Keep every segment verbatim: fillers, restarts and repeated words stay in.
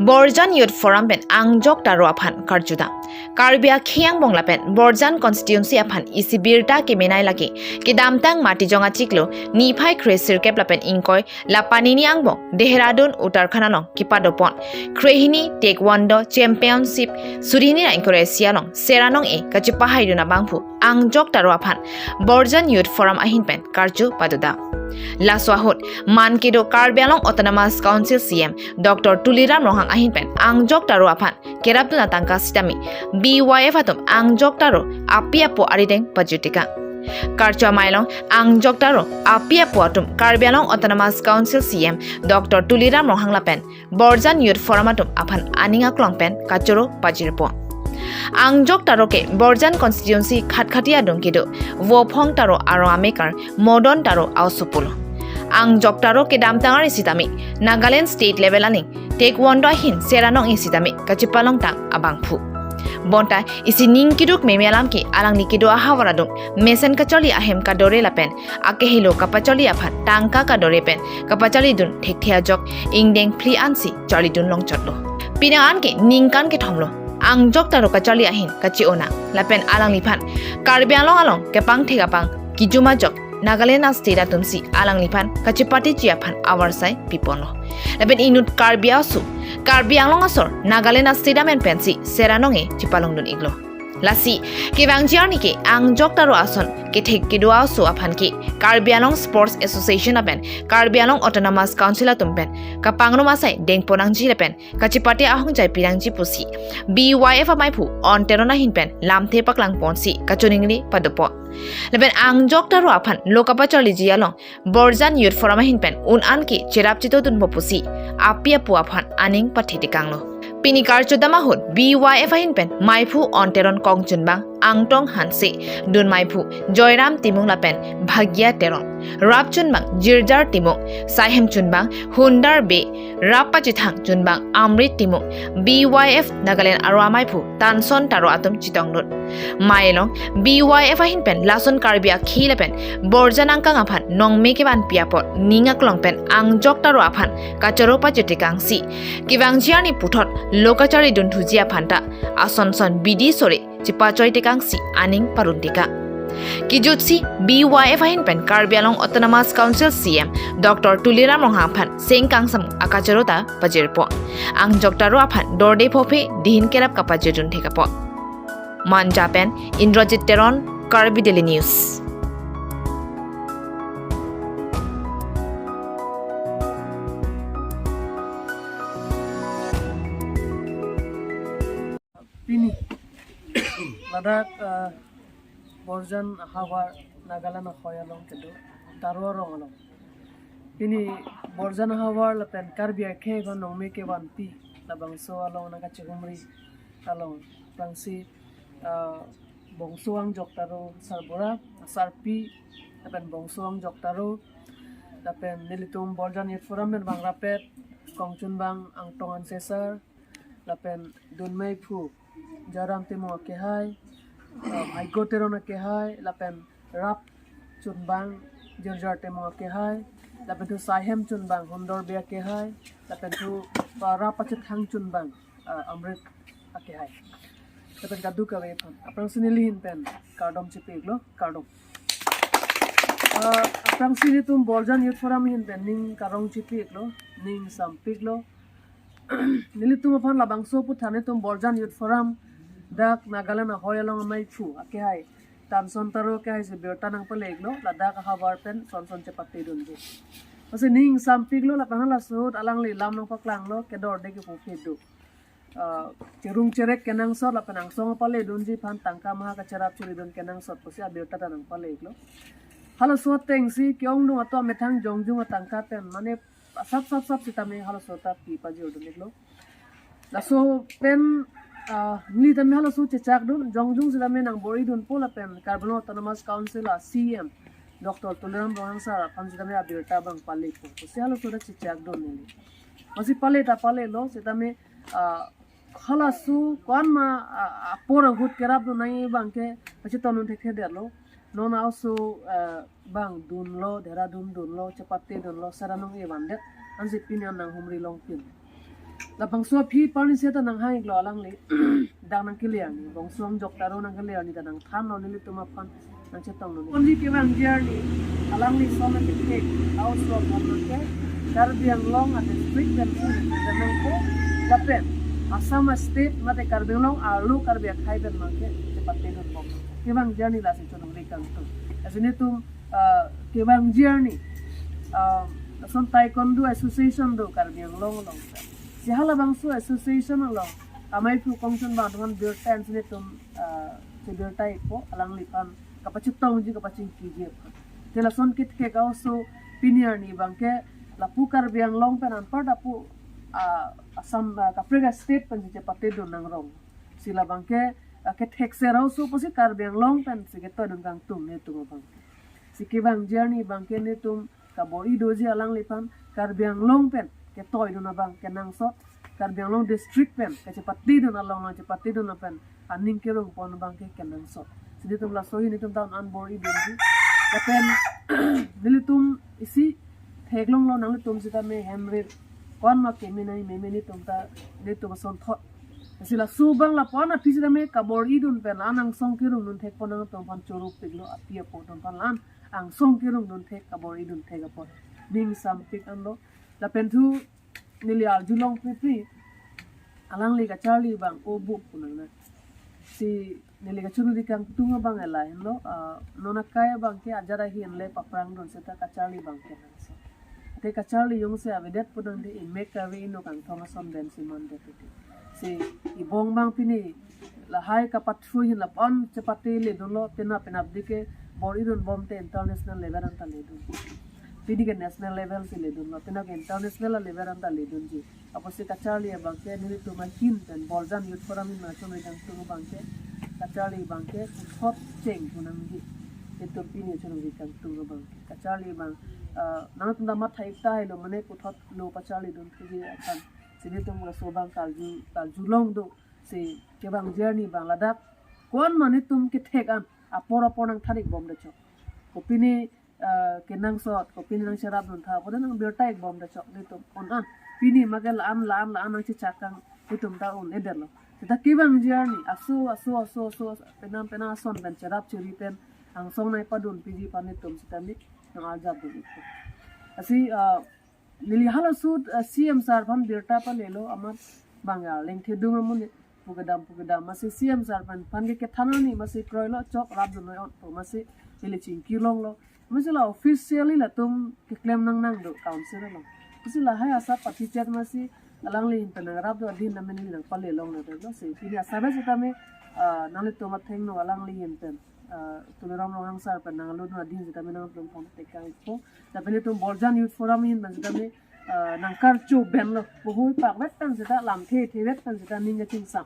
Borjan Youth Forum pen angjok taro aphan karjudam. Karbi akhei angbong lapen Borjan constituency aphan isi birta kemenei lake kedamtang Matijong achiklo niphai kre sirkep lapen ingkoi la panini angbong Dehradun Uttarakhand along kepadopon krehini Taekwondo Championship suri hini ra ingkoi ra isi along Sera Nong-e kachepahaidun abangphu angjok taro aphan Borjan Youth Forum ahin pen karju padodam. Laso ahut man kedo Karbi Anglong Autonomous Council C M Doctor Tuliram Ronghang ahin pen angjok taro aphan kerapdun atangka sitame B Y F atum angjok taro api apo arideng pajirtekang. Karcho amei along angjok taro api apo atum Karbi Anglong Autonomous Council C M Doctor Tuliram Ronghang lapen Borjan Youth Forum atum aphan aning aklong pen kachoro pajirpo. Angjok taro ke Borjan constituency Khatkhati adung kedo Vophong taro arong amekar Modon taro a-oso pulo. Angjok taro kedamtang ari sitame Nagaland state level aning Taekwondo ahin Sera Nong-e sitame kachepalongtang abangphu. Bonta isi ning keduk meme alam ke alangli kedo ahavar adung mesen kacharli ahem kadore lapen akehelo kapacharli aphan tangka kadore pen kapacharlidun thekthe ajok ingdeng phli ansi charlidun longchotlo. Penang an ke ningkan kethomlo angjok taro kacharli ahin kache-ona lapen alangliphan Karbi Anglong along kepangthek apang kijum ajok Nagaland a-state atumsi alangliphan kachepatiji aphan avarsai piponlo. Lapen inut Karbi aso Karbi Anglong asor Nagaland a-state amen pensi Sera Nong-e chepalongdun iklo. Lasi kevangji arni ke angjok taro ason kethek kedo aso aphan ke Karbi Anglong Sports Association lapen Karbi Anglong Autonomous Council atum pen kapangrum asai dengponangji lapen kachepate ahongjai pinangji pusi B Y F amaiphu On Teron ahin pen lamthe paklangponsi kachoningri padopo. Lapen angjok taro aphan lo kapacharliji along Borjan Youth Forum ahin pen un an ke cherap chitodunpo pusi api apo aphan aning pathetekanglo. Pini karjudam ahut B Y F ahin pen maiphu On Teron kongchunbang Angtong Hanse, dun maiphu Joyram Timung lapen Bhagya Teron, rap chunbang Jirjar Timung, saihem chunbang Hundar Bey, rap pachethang chunbang Amrit Timung, B Y F Nagaland aro amaiphu tanson taro atum chetongdun. Mei along B Y F ahin pen lason Karbi akhei lapen Borjan angkang aphan nongme kevanpi apot ning aklong pen angjok taro aphan kachoro pajirtekangsi kevangji arni puthot lo kacharlidun thuji aphan ta ason son bidi sore chepachoi tekangsi aning parun teka. Kijutsi B Y F ahin pen Karbi Anglong Autonomous Council C M Doctor Tuliram Ronghang aphan sengkangsam akachoro ta pajirpo. Angjok taro aphan dorde phophe dihin kerap kapajirdun thekapo. Manja pen Indrajit Teron, Karbi Daily News. Pini ladak, eh, Borjan ahavar Nagaland ahoi along kedo taro arong along. Pini Borjan ahavar lapen Karbi akhei pen nongme kevanpi labangso along nangkachihumri along aphrangsi, eh, bongso angjok taro sarbura, sarpi lapen bongso angjok taro lapen nelitum Borjan Youth Forum pen bang rapet kongchunbang Angtong Hanse sir, lapen dun maiphu Joyram Timung akehai, uh, Bhagya Teron akehai, lapen rap chunbang Jirjar Timung akehai, lapen thu saihem chunbang Hundar Bey akehai, lapen thu, uh, rap pachethang chunbang, uh, Amrit akehai. Lapen kadokave aphan aphrangsi neli ahin pen kardom chipi-iklo, kardom. Uh, aphrangsi nelitum Borjan Youth Forum ahin pen ning karong chipi-iklo, ning sampiklo. Nelitum aphan labangso aphuthak nelitum Borjan Youth Forum dak Nagaland ahoi along amaiphu akehai tanson taro akehai si birta nangpale-iklo, ladak ahavar pen son son chepatedunji. Lasi ning sampiklo lapen halaso ahut alangli lam nangpaklanglo, kedorde kepu phe do. Ah, cherung cherek kenangsot lapen angsong apaledunji aphan tangka maha kacherap cheridun kenangsot pusi abirta ta nangpale-iklo. Halaso atengsi ke-ongdung atum amethang jongjung atangka pen mane sap sap sap sitame halaso ta pi pajirdun-iklo. Laso pen, ah, neli tame halaso chechakdun, jongjung sitame nangbor-idunpo lapen Karbi Anglong Autonomous Council a-C E M Doctor Tuliram Ronghang sir aphan sitame abirta abang palepo pusi halaso ta chechakdun neli. Lasi pale ta palelo, sitame, ah, halaso ko-an ma, ah, apor ahut kerapdun nangji abang ke pachetongdun thekthedetlo. Non a-oso, eh, abang dunlo, Dehradun dunlo, chepatedunlo, Sera Nong-e vandet, ansi pini an nanghumri longpin. Labangso aphi parni seta nanghang-iklo alangli. Dak nangkele arni, bangso angjok ta ro nangkele arni ta nangthanlo nelitum aphan nangchetonglo. Only kevangji arni, alangli ason akethek a-oso aphan abangke Karbi Anglong a-district pen si nangpo, lapen Assam a-state mate Karbi Anglong arlo Karbi akhei pen abangke chepatedun bom. Kevangji arni lasi chonong ri kangtung. Lasi nelitum, ah, kevangji arni, ah, lason Taekwondo Association do Karbi Anglong along. Si halabangso association along amei aphu kongchun abang atum aphan birta ensi nelitum, ah, chebirta-ikpo, alangliphan kapachetongji kapachingkiji aphan. Te lason kethek a-oso pini arni abangke lapu Karbi Anglong pen anparta pu, ah, Assam, ah, kaprek a-state pen si chepatedun nangrong. Si labangke, ah, kethekser a-oso pusi Karbi Anglong pen si ketoidun kangtung nelitum abang. Si kevangji arni abangke nelitum kabor-i doji alangliphan Karbi Anglong pen ketoidun abang kenangsot, Karbi Anglong district pen kachepatedun along nangchepatedun lapen aning kerung pon abangke kenangsot. Si nelitum laso ahin nelitum ta un-an bor-idunji. Lapen nelitum isi theklonglo, nanglitum sitame hem rit, ko-an ma keme nai meme nelitum ta, nelitum asonthot. Si laso abang lapu-an aphi sitame kabor-idun pen la-an angsong kerungdun thek pon nangtum aphan choro-iklo, api apo atum aphan la-an angsong kerungdun thek, kabor-idun thek apot ning sampik anlo. Lapen thu neli arjulong pipi, alangli kacharli abang o buk punang na. Si neli kachoro ri kangtung abang lahelo, ah, non akai abangke ajat ahin le paphrangdun seta kacharli abang kenangsot. Te kacharli jongsi avedet pu nangji, imek kave inut kangthong ason pen si mandet titi. Si ibong abang pini lahai kapathu ahin lapu-an chepate ledunlo, penap penap dike bor-idun bom te international level anta ledun. Pini ke national level si ledunlo, penap ke international level anta ledunji. Apotsi kacharli abangke nelitum ahin pen Borjan Youth Forum ahin nangchonong ri kangtung abangke, kacharli abangke puthot cheng pu nangji. Itum pini chonong ri kangtung abangke kacharli abang, ah, nangtum ta matha-ik tahai lo mane puthot lo pacharlidun thuji aphan. Si nelitum laso abang karju, karjulong do. Si kevangji arni abang ladak ko-an ma nelitum kethek an apor apor nangthan-ik bom da chok. Kopine, ah, kenangsot, kopine nangcherapdun tha, koda nangbirta-ik bom da chok nelitum un-an. Pini make la-an, la-an, la-an nangchechak kang nelitum ta un-edetlo. Seta kevangji arni aso, aso, aso, aso, penang penang ason pen cherap cheri pen angsong nangpadunpiji aphan nelitum sitame nang-arjapdun-ikpo. Lasi, ah, neli halaso, ah, C M sir aphan birta palelo, amat abang arleng thedung amonit pu kedam pu kedam. Lasi C M sir aphan, aphan ke kethan arni lasi kroilo, chok rapdun noi-ot pu lasi neli chingkilonglo. Lasi la officially latum keklem nangnang do council along. Lasi lahai asap pathichet lasi alangli ahin pen nangrapdun adin tame neli nangpalelonglo. Lasi pini asap sitame, ah, nanglitum athengno alangli ahin pen, ah, Tuliram Ronghang sir pen nanglutdun adin sitame nangtum aphan tekang-ikpo. Lapen itum Borjan Youth Forum ahin pen sitame, ah, nangkarcho benlo, puhui pakvet pen seta, lamthe thevet pen seta ning kachingsam.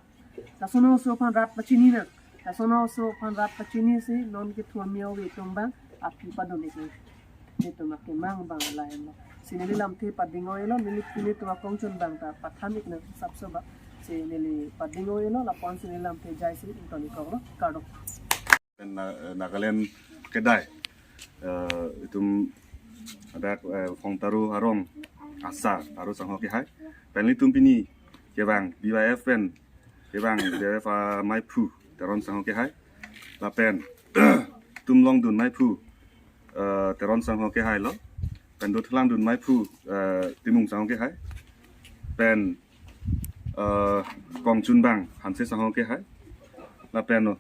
Lason a-oso aphan rat pachini nang. Lason a-oso aphan rat pachinisi non kethurmi ove atum abang aphi padun-ik nang. Nelitum akemang abang lahenlo. Si neli lamthe pading-o-elo, neli, nelitum akongchun abang ta pathan-ik nang sapso abang. Si neli pading-o-elo, lapu-an si neli lamthe jaisi ington-ikkoklo, kardom. Pen Na-, Nagaland kedai, eh, itum adak, eh, Phongtaru arong asa, Taru Sangho kehai. Pen nelitum pini kevang B Y F pen, kevang B Y F amaiphu Teron Sangho kehai. Lapen itum longdun maiphu, eh, Teron Sangho kehai lo. Pen dothelangdun maiphu, eh, Timung Sangho kehai. Pen, eh, kongchun abang Hanse Sangho kehai. Lapen, oh,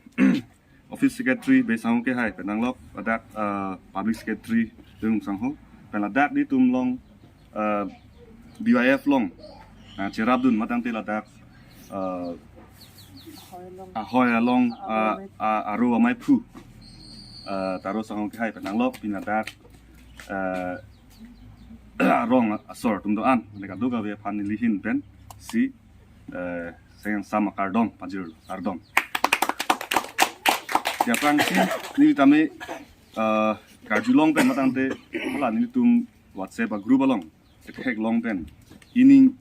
Office Secretary Bey Sangho kehai, pen nanglok adak, eh, Public Secretary Tung Sangho, pen ladak nelitum along, eh, B Y F along, eh, cherapdun matangte ladak, eh, ahoi along, eh, ah, aro amaiphu, eh, Taro Sangho kehai, pen nanglok pini ladak, eh, arong asor atum do-an, mane kadokave aphan neli ahin pensi, eh, seng sam akardom pajirlo, kardom. Aphrangsi neli tame, eh, karjulong pen matangte, hala nelitum WhatsApp a-group along, theklong pen, ining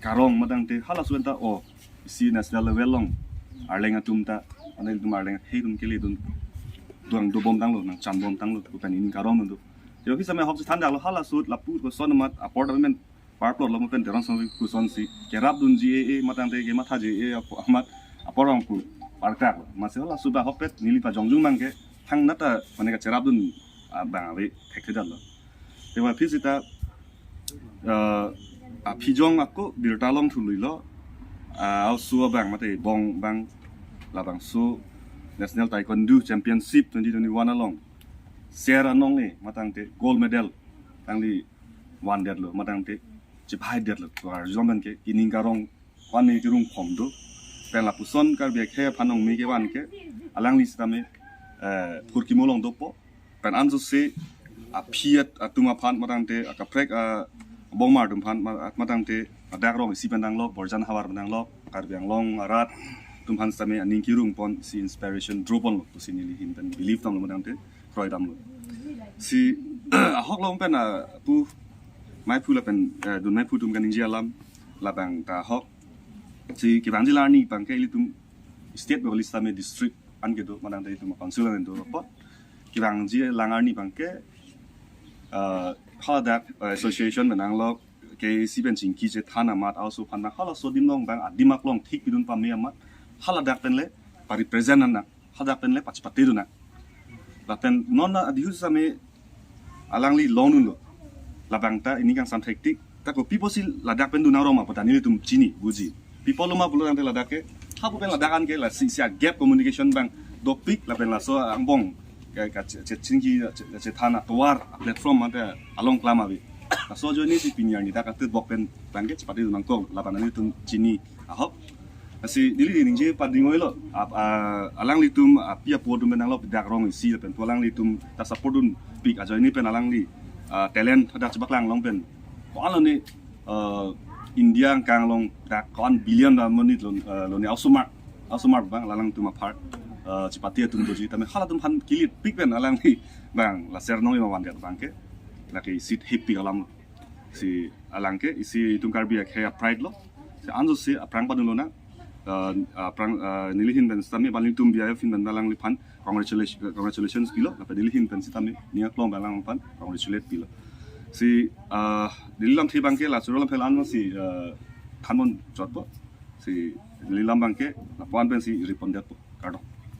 karong matangte, halaso anta o, isi national level along arleng atum ta, anta nelitum arleng akhei atum keledun, dolang dobom tanglo, nangchanbom tanglo, pu pen ining karongdun do. Yo, hi samai ahok si thandaklo, halaso lapu koson amat apor ta men Parplot lo mo pen Teron Sangvi puson si kerap dunji e, e matangte kemathaji e apo-, amat apor ong pu parkak lo. Masi hala suba hopet neli pajongjung abangke thangnat ta mane kacherap dun abang ave thekthedet lo. Tewa phi sita, eh, aphi jong ako birta long thului lo, ah, aoso abang mate bong abang labangso National Taekwondo Championship twenty twenty-one along ser anong e matangte gold medal tangli vandet lo matangte chipaidet lo. Tuar jom abangke ining karong ko-an ni tirung khom do. Pen lapuson Karbi akhei aphan ong mi kevan ke alangli sitame, eh, phurkimo along dopo. Pen anso se aphi atum aphan matangte akaprek abongmar atum aphan ma-, matangte adak rong isi pen dang lo, Borjan havar pen dang lo, Karbi Anglong arat atum aphan sitame aning kirung pon si inspiration draw pon lo pusi neli ahin pen believe dam lo matangte kroi dam lo. Si ahok long pen apu maiphu lapen, eh, dun maiphu atum kaningje alam labang ta ahok. Si kevangji alarni abangke ilitum state bokoli sitame district an kedo matangte itum council an do apot kevangji alarni abangke, eh, haladak, eh, association pen dang lo, K A C pen chingki chethan amat aoso aphan abang halaso adim along abang adim aklong thik pidun pame amat haladak pen le pa-represent nang, haladak pen le pachipate dun nang. Lapen non adihu sitame alangli long dun lo. Labang ta ining kangsam thektik. Ta kopi pusi ladak pen dun nang rong ma pu ta nelitum chini buji. Pi apot lo ma pulo tangte ladak ke, hapu pen ladak an ke lasi isi a-gap communication abang dopik lapen laso angbong ke, ke che-, che-, chingki che-, chethan atovar platform mate along klam ave. Laso ajoine si pini arni dak atubok pen abangke chipate dun nangkok labang nelitum chini ahok. Lasi neli ningje pading oi lo, ap-, ah, alanglitum api apo atum pen dang lo dak rong isi lapen pu alanglitum ta support dunpik ajoine pen alangli, ah, talent hadak chepaklang long pen ko-an lo ne, ah, India angkang along dak ko-an billion ta monit lo, ah, lo ne aosomar, aosomar abang alangtum apar, ah, chipate atum doji tame halatum aphan kilit pik pen alangli abang la ser anong e ma vandet abangke lake isi thepik alam lo. Si alangke isi itum Karbi akhei a-pride lo. Si anso si aphrang padun lonang, eh, aphrang, eh, neli ahin pen sitame bang nelitum B I F ahin pen alangliphan congratulation, congratulations pilo. Lapen neli ahin pen sitame ning aklong abang alangphan congratulate pilo. Si, eh, neli lamthe abangke la choro lam phelan si, eh, thanbon chotpo. Si neli lam abangke lapu-an pen si ri pondet po. Kardom.